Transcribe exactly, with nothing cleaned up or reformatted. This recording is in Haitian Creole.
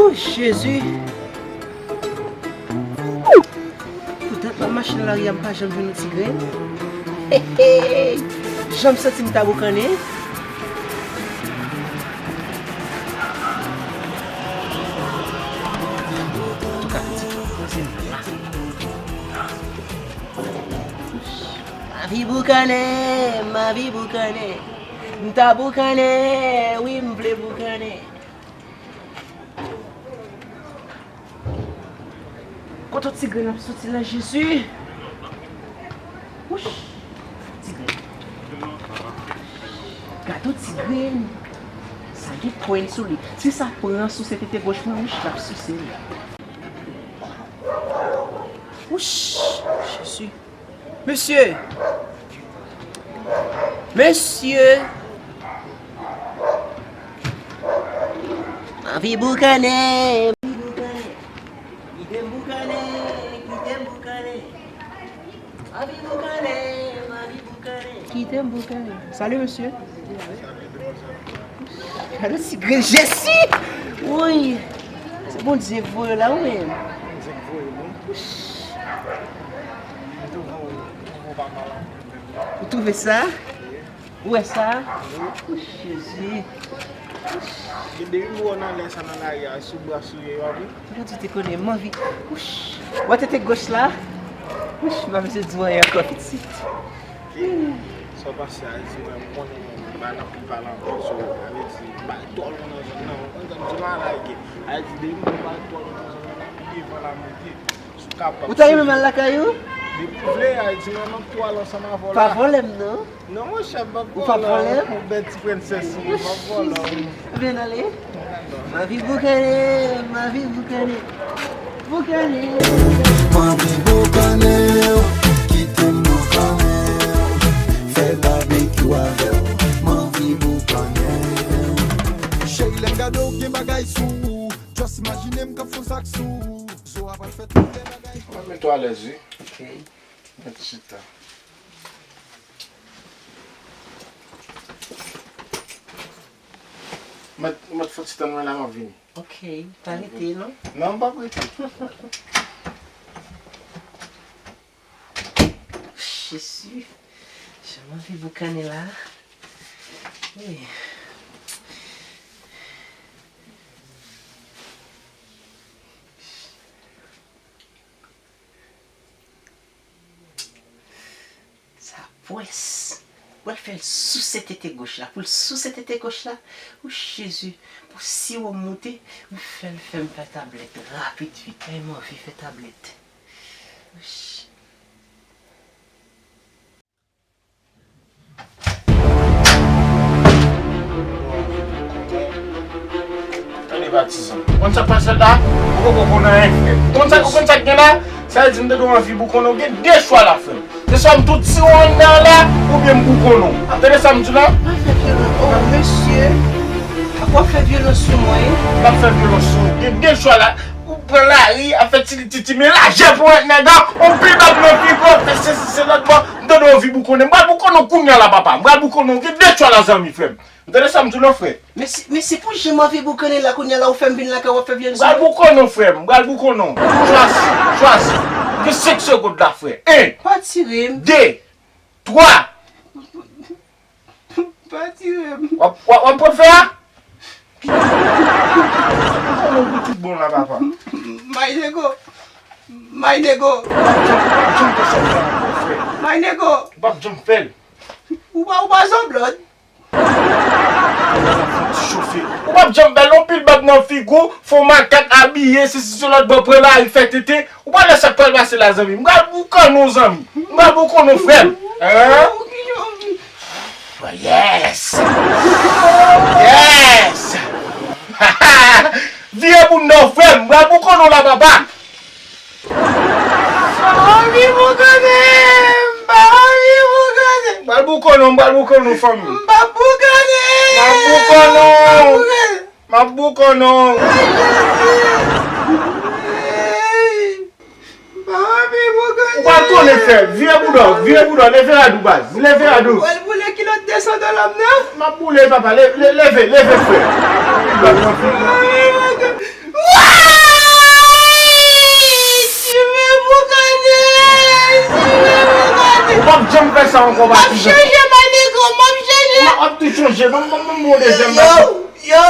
Oh, Jezi! Poutan m ap mache nan lari a, m pa janm jwenn yon ti grenn. Jan m santi m ta boukannen. Antouka, pitit, se m la. M anvi boukannen, m anvi boukannen. M ta boukannen, wi, m vle boukannen. Kote ti grenn ap soti la, Jezi? Wouch! Ti grenn. Gade yon ti grenn. Sa gen kwen sou li. Si sa pran sou se tete goch mwen, wouch, l ap souse l. Wouch! Jezi. Mesye! Mesye! M anvi boukannen! Kite m boukannen! Kite m boukannen! Kite m boukannen! M anvi boukannen! Kite m boukannen! Salut, mesye! Gade ti grenn Jezi! Woy! Se Bondye k voye w la, wi, men. Bondye k voye m, wi. M twouve w, m twouve w pa mal anpil menm, non. Ou twouve sa? Ou wè sa? Wi. Jezi. Gen de nimewo nan lè sa nan lari a, sou bras ou ye yo, wi. Bondye te konnen, m anvi. Wouch! Wè tete goch la? Wouch, m pa bezwen di w anyen ankò pitit. Sa w panse a di mwen, m konnen mwen, m pa nan pou pale ankò, so, sa vle di, m pa twò lwen nan zòn nan, ou konn sa m di la, like, sa vle di, depi m pa twò lwen nan zòn nan, devan la monte, si w kapab. Ou ta renmen m al lakay ou? Depi w vle, sa vle di, mwen, m ap tou al ansanm avè w la. Pa vòlè m, non. Non, monchè, m p ap vòlè w. Ou p ap vòlè m? Ou bèl ti prensès, wi, m p ap vòlè w. Ebyen, ale. M anvi boukannen, m anvi boukannen. Boukannen. M anvi boukannen w, kite m boukannen w. Fè babekyou avè w, m anvi boukannen w. Cheri, lè m gade w, gen bagay sou ou. Just imajine m k ap fè yon sak sou ou. Zo a pral fè tout de bagay. Mwen met ou alèz, wi. Ok. Mèt, mèt fon ti tann mwen la, m ap vini. Ok, pa rete non. Non, m p ap rete. Jezi, jan m anvi boukannen la. Wi. Sa pwès. Pou l fè l souse tete goch la. Pou l souse tete goch la. Ou Jezi. Pou siwo moute. Ou fè l fè m fè tablèt. Rapid vit. Ay, m anvi fè tablèt. Ou Jezi. Tande patizan. Ou konn sa k pase la? Ou poko konn anyen, frè. Ou konn sa, ou konn sa k gen la? Sa vle di m tande w anvi boukonnen, ou gen de chwa la, frè m. Se swa m tou tire w anndan la, oubyen m boukonnen w. Tande sa m di w la? Pa fè vyolans. Oh, mesye. Apa w ap fè vyolans sou mwen? M ap fè vyolans sou ou. Gen de chwa la. Ou pran lari, ap fè ti titi, men lajè pou w ant nèg la, on pil bab nan figi w, ap fè sesi, se lòt bò, m tande w anvi boukonnen. M pral boukonnen w kounye a la, papa. M pral boukonnen w. Gen de chwa la, zanmi, frè m. Ou tande sa m di w la, frè? Men si, men si pou jan m anvi boukonnen la, kounye a la, ou fè m vin lakay ou, w ap fè vyolans sou mwen? M pral boukonnen w, frè m. M pral boukonnen w. Chwazi, chwazi. Gen senk segonn la, frè. En. Pa tire m. De. Twa. Pa tire m. W ap, w ap, w ap pran fè a? Ou konnen w pou tout bon la, papa. My nego. My nego. Ou p ap janm, ou p ap janm fè ankò, frè. My nego. Ou p ap janm fè l. Ou pa, ou pa zanblòd. Ou p ap janm fè l. On pil bab nan figi w, fon makak abiye, sesi se lòt bò, pran lari, fè tete. Ou pa wè sa k pral pase la, zanmi m. M pral boukonnen w, zanmi. M pral boukonnen w, frè m. Hein? Yes! Yes! Vire bounda w, frè m. M pral boukonnen w la, papa. M pa anvi boukonnen. M pa anvi boukonnen. M pral boukonnen w, m pral boukonnen w, fanmi. M p ap boukonnen. M ap boukonnen w. M ap boukonnen w. M pa anvi boukonnen. Ou pral konnen, frè. Vire bounda w, vire bounda w. Leve rad ou, baz. Leve rad ou. Ou pral boule kilòt de san dola m nan? M ap boule, papa. Le-, le-, leve, leve, frè. Ou pral nan figi. M pa anvi boukonnen. Sa ankò, patizan. M ap chanje, my nigga, m ap chanje. M ap tou chanje. Ban m, ban m, ban m yon dezyèm. Yo, yo,